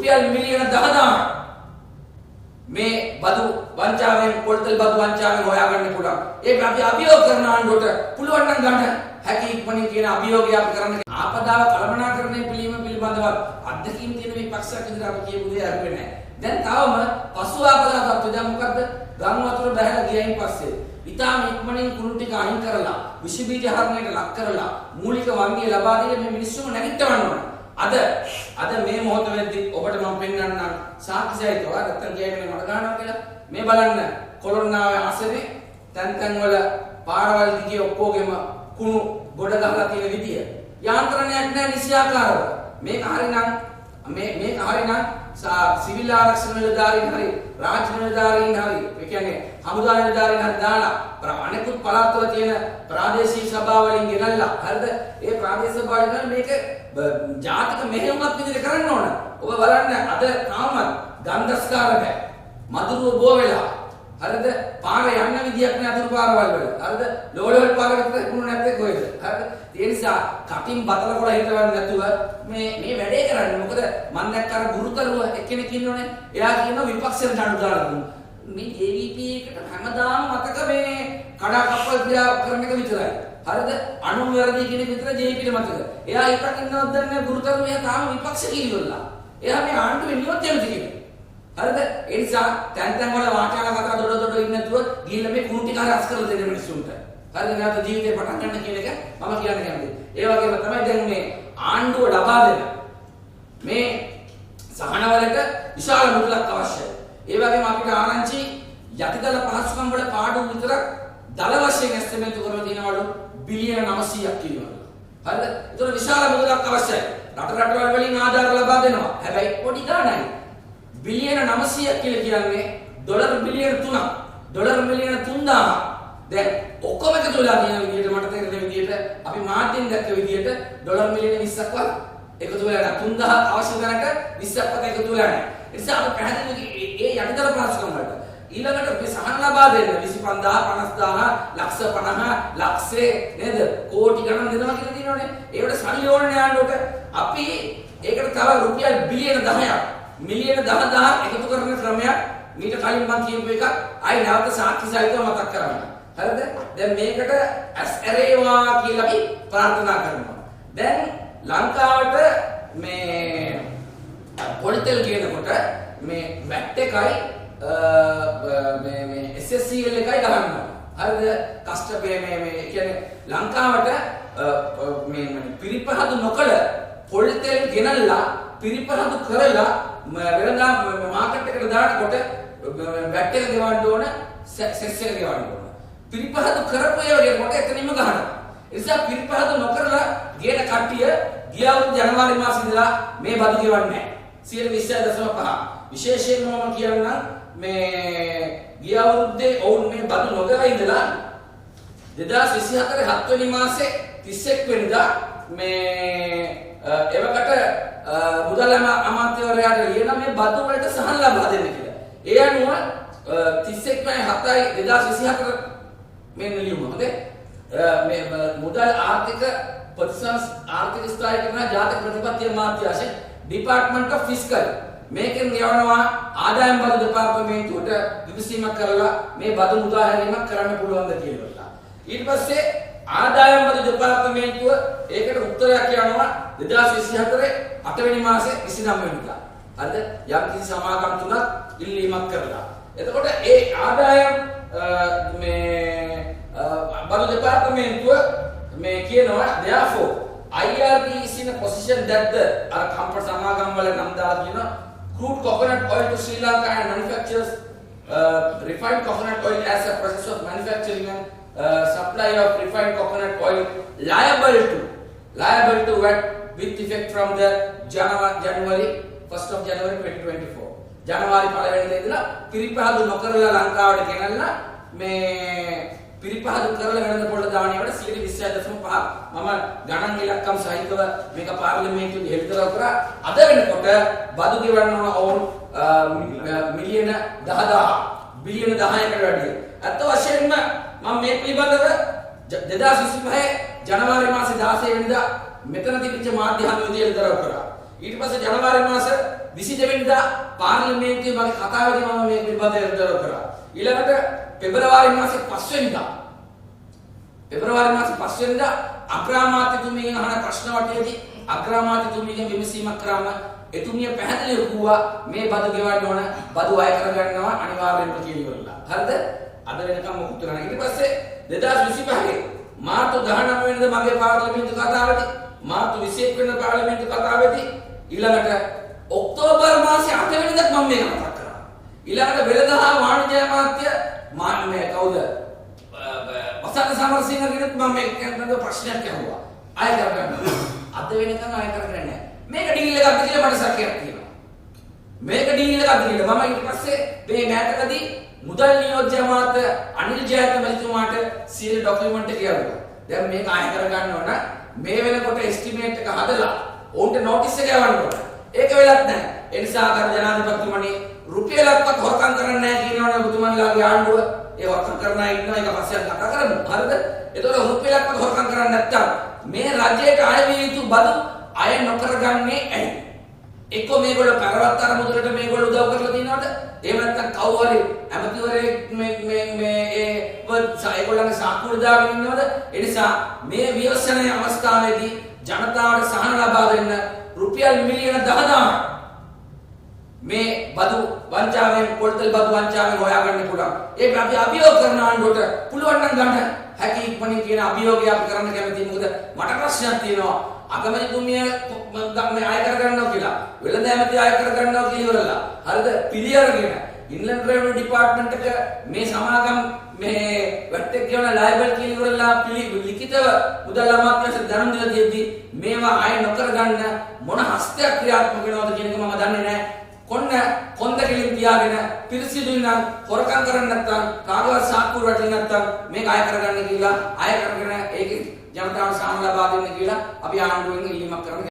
රුපියල් මිලියන 10,000 මේ බදු වංචාවෙන්, පොල්තෙල් බදු වංචාවෙන් හොයාගන්න පුළුවන්. ඒක අපි අභියෝග කරන ආණ්ඩුවට පුළුවන් නම් ගන්න හැකි ඉක්මනින් කියන අභියෝගය අපි කරන්න. ආපදාව කළමනාකරණය පිළිම පිළිබඳව අත්දැකීම් තියෙන විපක්ෂයක් විදිහට අපි කියපු දේ අහුවේ නැහැ. දැන් තවම පසු ආපදා තත්ත්වය දැන් මොකද්ද? ගම් වතුර බැහැලා ගියයින් පස්සේ ඉතාම ඉක්මනින් කුණු ටික අයින් කරලා, විෂ බීජ හරණයට ලක් කරලා, මූලික වන්දිය ලබා දීලා මේ මිනිස්සුම නැගිටවන්න ඕන. අද අද මේ මොහොත වෙද්දි ඔබට මම පෙන්වන්නම් සාක්ෂි සහිතව, නැත්තම් කියන්නේ මට ගන්නවා කියලා. මේ බලන්න, කොළොන්නාවේ ආසනේ තැන් තැන් වල පාරවල් දිගේ ඔක්කොගෙම කුණු ගොඩ ගහලා තියෙන විදිය. යාන්ත්‍රණයක් නැහැ නිසියාකාරව. මේක හරිනම් මේ මේක හරිනම් සිවිල් ආරක්ෂක නිලධාරීන් හරි, රාජ්‍ය නිලධාරීන් හරි, ඒ කියන්නේ හමුදා නිලධාරීන් හරි දාලා, අනෙකුත් පළාත්වල තියෙන ප්‍රාදේශීය සභා වලින් ගෙනල්ලා, හරිද, ඒ ප්‍රාදේශීය සභා වලින් මේක ජාතික මෙහෙයුමක් විදිහට කරන්න ඕන. ඔබ බලන්න, අද තාමත් ගන්දස්කාර බෑ. මදුරුව බෝ වෙලා. හරිද? පාර යන්න විදියක් නෑ අතුරු පාරවල් වල. හරිද? ලෝ ලෙවල් පාර විතර කුණු නැත්තේ කොහෙද? හරිද? ඒ නිසා කටින් බතල කොළ හිටවන්න නැතුව මේ මේ වැඩේ කරන්න. මොකද මං දැක්ක අර ගුරුතරුව එක්කෙනෙක් ඉන්නෝනේ. එයා කියනවා විපක්ෂයට නඩු දාලා දුන්න. මේ JVP එකට හැමදාම මතක මේ කඩා කප්පල් ක්‍රියා කරන එක විතරයි. හරිද? අනුන් වැරදි කියන එක විතර JVP ට මතක. එයා හිතන් ඉන්නවද දන්නේ නැහැ ගුරුතරුව එයා තාම විපක්ෂ කියලා. එයා මේ ආණ්ඩුවේ නියොත් යමති කියලා. හරිද? ඒ නිසා තැන් තැන් වල වාචාල කතා දොඩ දොඩ ඉන්නේ නැතුව ගිහිල්ලා මේ කුණු ටික හරි අස් කරලා දෙන්න මිනිස්සුන්ට. හරිද? නැවත ජීවිතේ පටන් ගන්න කියන එක මම කියන්න කැමතියි. ඒ වගේම තමයි දැන් මේ ආණ්ඩුව ලබා දෙන මේ සහන වලට විශාල මුදලක් අවශ්‍යයි. ඒ වගේම අපිට ආරංචි යටිදල පහසුකම් වල පාඩු විතරක් දල වශයෙන් ඇස්තමේන්තු කරලා තියෙනවලු බිලියන 900ක් කියනවා. හරිද? ඒතර විශාල මුදලක් අවශ්‍යයි. රට රටවල් වලින් ආධාර ලබා දෙනවා. හැබැයි පොඩි ගාණයි. බිලියන 900ක් කියලා කියන්නේ ඩොලර් බිලියන 3ක්. ඩොලර් මිලියන 3000. දැන් ඔක්කොම එකතු වෙලා තියෙන විදිහට, මට තේරෙන විදිහට, අපි මාධ්‍යෙන් දැක්ක විදිහට ඩොලර් මිලියන 20ක්වත් එකතු වෙලා නැහැ. 3000ක් අවශ්‍ය තැනට 20ක්වත් එකතු වෙලා නැහැ. ඒ නිසා අපි පැහැදිලිව ඒ යටිදල පහසුකම් වලට ඊළඟට මේ සහන ලබා දෙන්න 25,000, 50,000, ලක්ෂ 50, ලක්ෂේ නේද, කෝටි ගණන් දෙනවා කියලා තියෙනවනේ. ඒකට සල්ලි ඕනේ ආණ්ඩුවට. අපි ඒකට තව රුපියල් බිලියන 10ක්, මිලියන 10,000ක් එකතු කරන ක්‍රමයක් මීට කලින් මං කියපු එකක් ආයි නැවත සාක්ෂි සහිතව මතක් කරන්න. හරිද? දැන් මේකට ඇස් ඇරේවා කියලා අපි ප්‍රාර්ථනා කරනවා. දැන් ලංකාවට මේ පොල්තෙල් කියනකොට මේ වැට් එකයි මේ මේ SSCL එකයි ගහනවා. හරිද? කස්ටමර් මේ මේ මේ කියන්නේ ලංකාවට මේ මේ පිරිපහදු නොකළ පොල් තෙල් ගෙනල්ලා පිරිපහදු කරලා වෙළඳා මාකට් එකට දානකොට වැට් එක ගෙවන්න ඕන, සෙස් එක ගෙවන්න ඕන. පිරිපහදු කරපු ඒවා ගෙනකොට එතනින්ම ගහනවා. ඒ නිසා පිරිපහදු නොකරලා ගේන කට්ටිය ගිය අවුරුදු ජනවාරි මාසෙ ඉඳලා මේ බදු ගෙවන්නේ නැහැ. 20.5. විශේෂයෙන්ම මම කියන්නම්, මේ ගිය අවුරුද්දේ ඔවුන් මේ බදු නොගෙව ඉඳලා 2024 හත්වෙනි මාසේ 31 වෙනිදා මේ එවකට මුදල් අමාත්‍යවරයාට ලියන මේ බදු වලට සහන ලබා දෙන්න කියලා. ඒ අනුව 31 වෙනි 7 2024 මේ ලියුම හොඳේ මේ මුදල් ආර්ථික ප්‍රතිසංස් ආර්ථික ස්ථායීකරණ ජාතික ප්‍රතිපත්ති අමාත්‍යාංශ, ඩිපාර්ට්මන්ට් ඔෆ් ෆිස්කල්, මේකෙන් යවනවා ආදායම් බදු දෙපාර්තමේන්තුවට විමසීමක් කරලා මේ බදු මුදා හැරීමක් කරන්න පුළුවන්ද කියලා. ඊට පස්සේ ආදායම් බදු දෙපාර්තමේන්තුව ඒකට උත්තරයක් යනවා 2024 8 වෙනි මාසේ 29 වෙනිදා. හරිද? යම් කිසි සමාගම් තුනක් ඉල්ලීමක් කරලා. එතකොට ඒ ආදායම් මේ බදු දෙපාර්තමේන්තුව මේ කියනවා, "Therefore IRD is in a position that the" අර කම්ප සමාගම් වල නම් දාලා කියනවා, "crude coconut oil to Sri Lanka and manufactures refined coconut oil as a process of manufacturing and supply of refined coconut oil liable to VAT with effect from the January 1st of January 2024." ජනවාරි පළවෙනිදා ඉඳලා පිරිපහදු නොකරලා ලංකාවට ගෙනල්ලා මේ පිරිපහදු කරලා වෙළඳ පොළ දාන ඒවාට 20.5. මම ගණන් ඉලක්කම් සහිතව මේක පාර්ලිමේන්තුවේ හෙළිදරව් කරා. අද වෙනකොට බදු ගෙවන්න ඕන ඔවුන් මිලියන 10,000, බිලියන 10කට වැඩිය. ඇත්ත වශයෙන්ම මම මේ පිළිබඳව 2025 ජනවාරි මාසේ 16 වෙනිදා මෙතන තිබිච්ච මාධ්‍ය හමුවේදී හෙළිදරව් කරා. ඊට පස්සේ ජනවාරි මාස 22 වෙනිදා පාර්ලිමේන්තුවේ මගේ කතාවේදී මම මේ පිළිබඳව උදව් කරා. ඊළඟට පෙබරවාරි මාසේ 5 වෙනිදා, පෙබරවාරි මාසේ 5 වෙනිදා අග්‍රාමාත්‍යතුමියගෙන් අහන ප්‍රශ්න වටේදී අග්‍රාමාත්‍යතුමියගෙන් විමසීමක් කරාම එතුමිය පැහැදිලිව කිව්වා මේ බදු ගෙවන්න ඕන, බදු අය කරගන්නවා අනිවාර්යෙන්ම කියලා ඉවරලා. හරිද? අද වෙනකම් මොකුත් වෙලා නැහැ. ඊට පස්සේ 2025 මාර්තු 19 වෙනිදා මගේ පාර්ලිමේන්තු කතාවේදී, මාර්තු 21 වෙනිදා පාර්ලිමේන්තු කතාවේදී, ඊළඟට ඔක්තෝබර් මාසේ 8 වෙනිදාත් මම මේක මතක් කරා. ඊළඟට වෙළඳ හා වාණිජ අමාත්‍ය මේ කවුද? වසන්ත සමරසිංහ කෙනෙක් මම මේක ගැන ප්‍රශ්නයක් ඇහුවා. අය කරගන්න. අද වෙනකන් අය කරගෙන නැහැ. මේක ඩීල් එකක්ද කියලා මට සැකයක් තියෙනවා. මේක ඩීල් එකක්ද කියලා මම ඊට පස්සේ මේ මෑතකදී මුදල් නියෝජ්‍ය අමාත්‍ය අනිල් ජයත්න මැතිතුමාට සියලු ඩොකියුමන්ට් එක යවුවා. දැන් මේක අය කරගන්න ඕන. මේ වෙනකොට එස්ටිමේට් එක හදලා ඔවුන්ට නෝටිස් එක යවන්න ඕන. ඒක වෙලත් නැහැ. ඒ නිසා ගරු ජනාධිපතිතුමනි, රුපියලක්වත් හොරකම් කරන්නේ නැහැ කියනවනේ ඔබතුමන්ලාගේ ආණ්ඩුව. ඒ හොරකම් කරන අය ඉන්නවා, ඒක පස්සේ අපි කතා කරමු. හරිද? එතකොට රුපියලක්වත් හොරකම් කරන්නේ නැත්තම් මේ රජයට අය විය යුතු බදු අය නොකරගන්නේ ඇයි? එක්කෝ මේගොල්ලෝ පරවත් අර මුදලට මේගොල්ලෝ උදව් කරලා තියනවද? එහෙම නැත්නම් කවුරු හරි ඇමතිවරයෙක් මේ මේ මේ ඒ ඒගොල්ලන්ගේ සාක්කුවට දාගෙන ඉන්නවද? ඒ නිසා මේ ව්‍යසනයේ අවස්ථාවේදී ජනතාවට සහන ලබා දෙන්න රුපියල් මිලියන 10,000 මේ බදු වංචාවෙන්, පොල්තෙල් බදු වංචාවෙන් හොයාගන්න පුළුවන්. ඒක අපි අභියෝග කරන ආණ්ඩුවට පුළුවන් නම් ගන්න හැකි ඉක්මනින් කියන අභියෝගය අපි කරන්න කැමතියි. මොකද මට ප්‍රශ්නයක් තියෙනවා. අගමැතිතුමිය මේ අය කරගන්නවා කියලා, වෙළඳ ඇමති අය කරගන්නවා කියලා ඉවරලා. හරිද? පිළි අරගෙන ඉන්ලන්ඩ් රෙවෙනියු ඩිපාර්ට්මන්ට් එක මේ සමාගම් මේ වැට් එක ගෙවන ලයබල් කියලා ඉවරලා පිළි ලිඛිතව මුදල් අමාත්‍යාංශයට දැනුම් දීලා තියෙද්දි මේවා අය නොකර ගන්න මොන හස්තයක් ක්‍රියාත්මක වෙනවද කියන එක මම දන්නේ නැහැ. කොන්න කොන්ද කෙලින් තියාගෙන පිරිසිදුයි නම්, හොරකම් කරන්නේ නැත්නම්, කාගේවත් සාක්කුවට වැටෙන්නේ නැත්නම් මේක අය කරගන්න කියලා, අය කරගෙන ඒකේ ජනතාවට සහන ලබා දෙන්න කියලා අපි ආණ්ඩුවෙන් ඉල්ලීමක් කරන්න.